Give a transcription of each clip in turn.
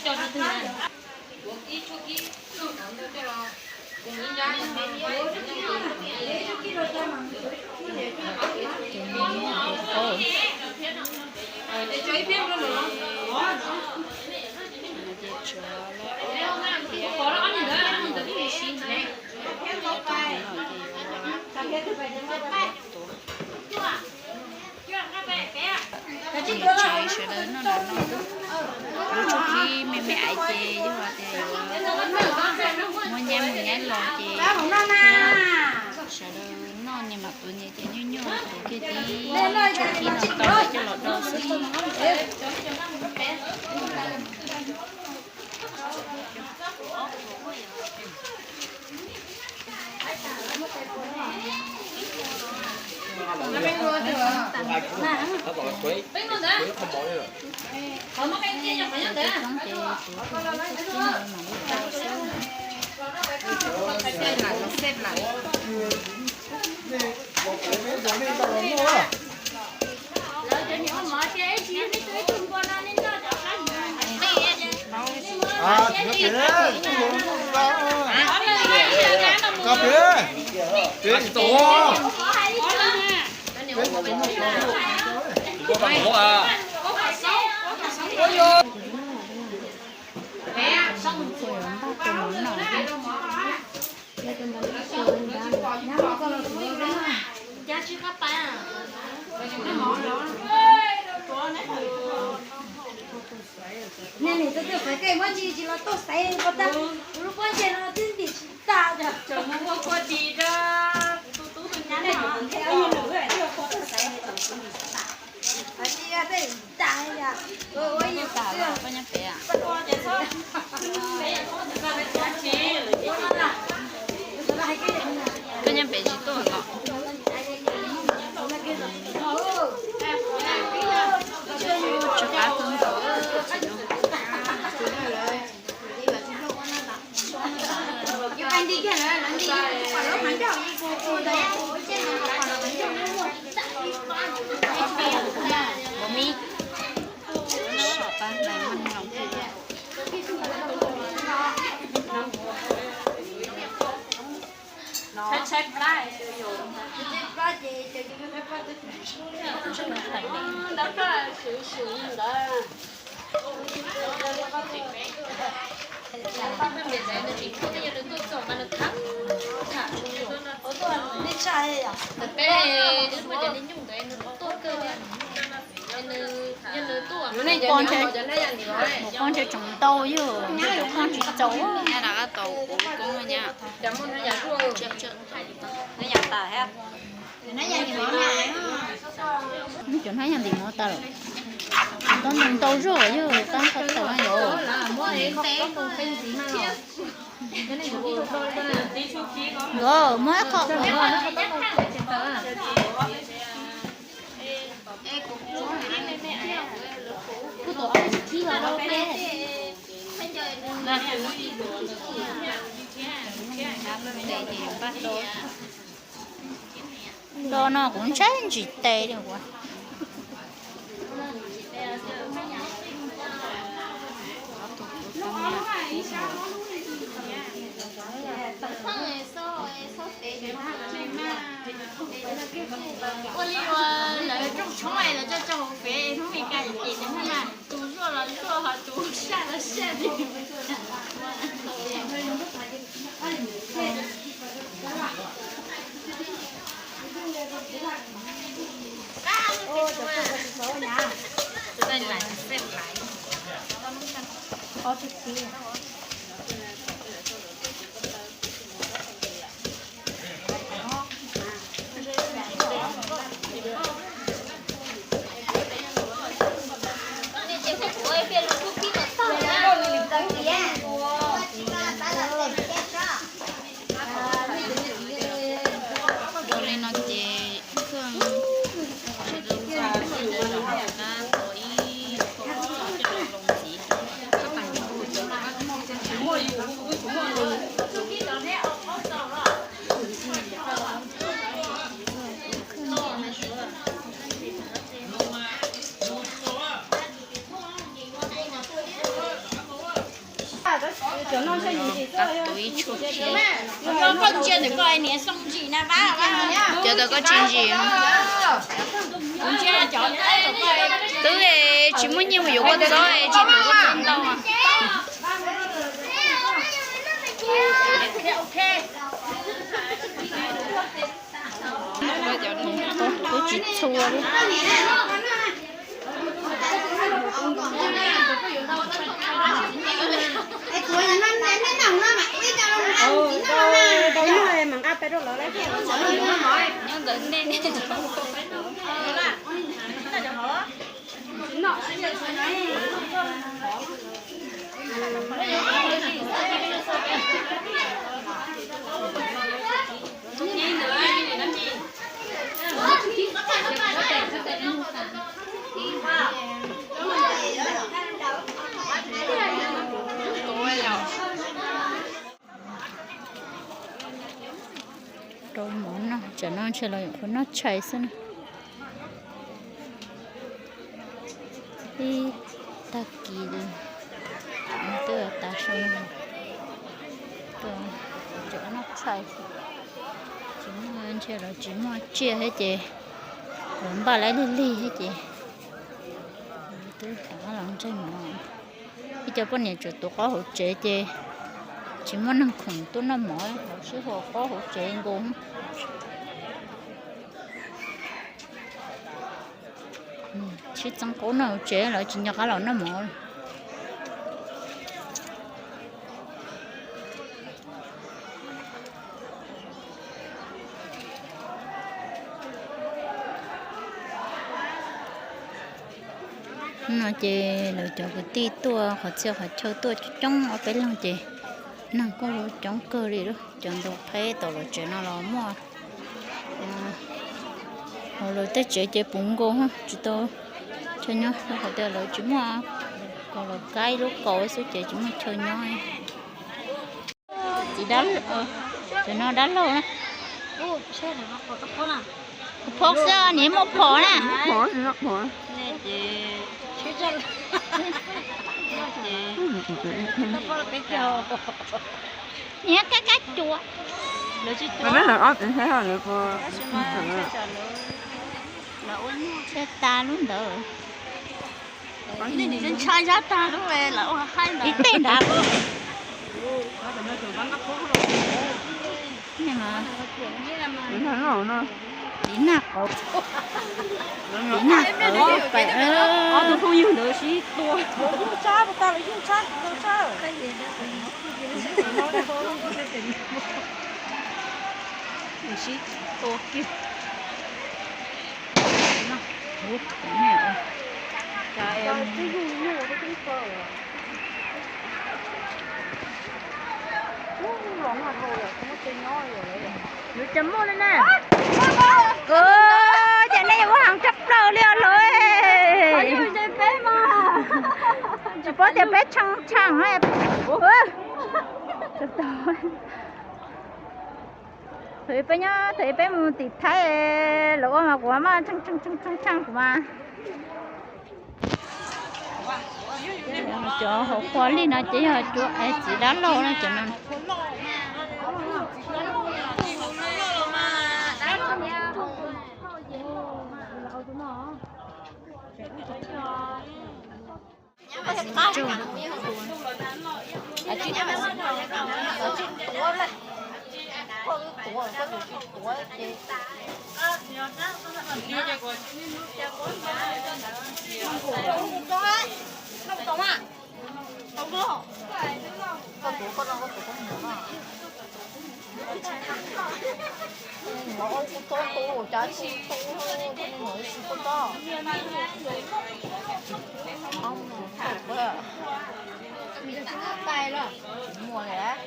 Sawv daws noj no, lub tshuab kib me me ais ces yog tias yuav muab nyab mus nyab los ces sawv daws noj niag mam tuav nyias ces nyuaj nyuaj tuav kiag tib tshuab kib no tau coj los do xwb. Niag niam tus twg xaiv tej muab tsis tsis los tuaj xaiv ko tag, kuv lub pob ntseg no twb ntim tsis tag. Cov muab kua tis rau tus tub tus nyab no. Tej yog kua tuaj xaiv, tej ntim tsis tag, tej ntim tag. Koj nyob pem tsis tuaj los? Tsw qab kawg nkaus. Tshaib tshaib plab, ntawd plab swv swv ntawd. Mus poob ntshe tsoom ntau yog cov poob tsis txaus. Cov hnab yog ntim mov tas lawm. Tau ntau ntau zog yog tab qhov tau yog. Nkawd muab ib qho. Do no kuv ntshai ntsis tes li ua. Ua li uas lawv rooj tshoob es lawv coj tso hauv fev hnub Mes Kas ces cov hnab no tus zuaj los zuaj ho tus saj los saj li. Ua li no ces koj tab tom ib qho coj los ntxiv rau koj pais ntxiv. Tab tus ib tshuaj thiab. Koj ntsia ntawm koj niam xoo ntsim na, cov tau koj tsis ntsim. Twb tsis muaj nyiaj mus yuav kua txob, tsis tuav kua txob ntau. Twb tsis txhua li. Nyob ntawm nej. Rau mov noj, tsam no ntshe los yuav qhuav noj tshais xwb na. Ib tag kis twb tas su, tuaj noj tshais. Tsis muaj, ntshe los tsis muaj tsiaj thiab ces los npaj lawv lig lig thiab ces twb xav los ntsaig mov. Ib co poj niam tseem tuav qaub hauv tsev ces tsis muaj neeg khoom tuaj noj mov, lawv sib hu qaub hauv tsev nkaus. Sib txeeb qaub noj hauv tsev, lawv tsis nco qab los noj mov. No ces lawv cov kwv tij tuaj qhov txhia qhov chaw tuaj coob coob ob peb leeg ces neeg kuj coob kawg li lawm. Cov ntoo phaib tom lawv tsev no los muaj, hauv lawv tej tsev ces puv nkaus tsis tau chaw nyob rau qhov tias lawv tsis muaj, kom lawv kaib lub kaus xwb ces tsis muaj chaw nyob. Txiv dab, cov no dab laug na. Kuv phob xwb, nws muaj phom na. Nws kab kab cuav. Tsis tas lub ntawd. Ib teg nrad. Tiv nag qauv, tiv nag qauv pem. Ob tug phooj ywg ntawd sib tua. Sib tua kiag. Yuav cas muaj li na. Cas nej yuav muab heev tshaj plaws li os lawv. Tsis paub tias peb tshee tshee. Thaum peb nyob, thaum peb mus tim Thaib, lawv ua mas kuv mas tshee tshee tshee tshee kuv mas. Cov hauv qhua lij no ces yog cov txiv dab laug no cov no.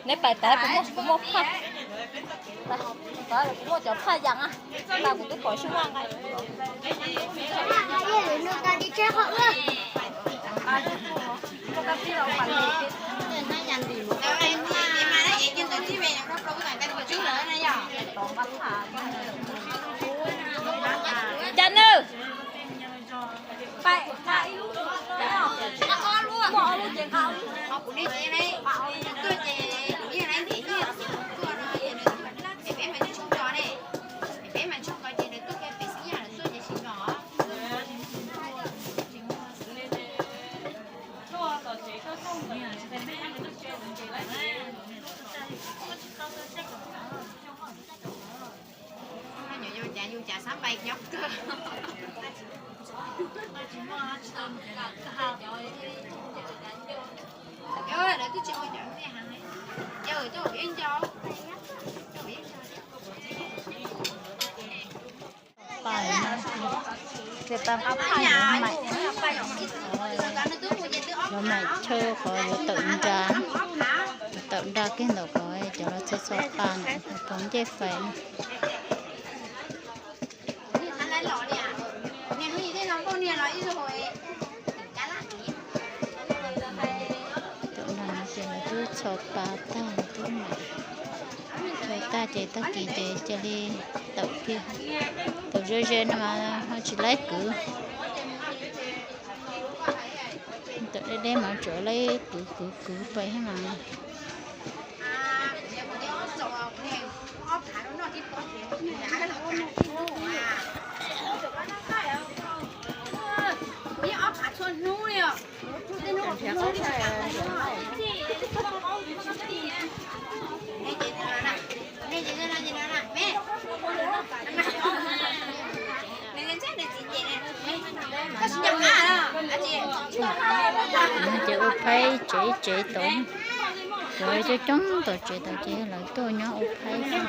Neb pais tas, kuv muaj phaj. Kuv muaj cov phaj yas, mas kuv twb pom sib muaj nqa. Cas nws. Nqa ob lub, muaj ob lub ces nqa ob lub. Nyuam yus cas yus cas xab npais nyob kawg. Lawv twb tsis ua cov nej heev, yawm coj ib nco, coj ib nco. Los maim chaw qhov yuav tawm nra, tawm nra kiag ntawm qhov cov los txog txog pa ntawm qhov pob ncej fais no. Tawm nra no ces lawv twb txhos pa tag, lawv twb maim chaw tag ces tag kis ces cia li tawm kiag. Tawm ze ze no mas ho tsis laib kwv. Tawm deb deb mas tsuas laib kwv kwv kwv pais thiab mas. Ces ua phaib tsev tsev tod, cov coob coob tom tsev tod ces lawv tuaj nyob ua phaib xwb.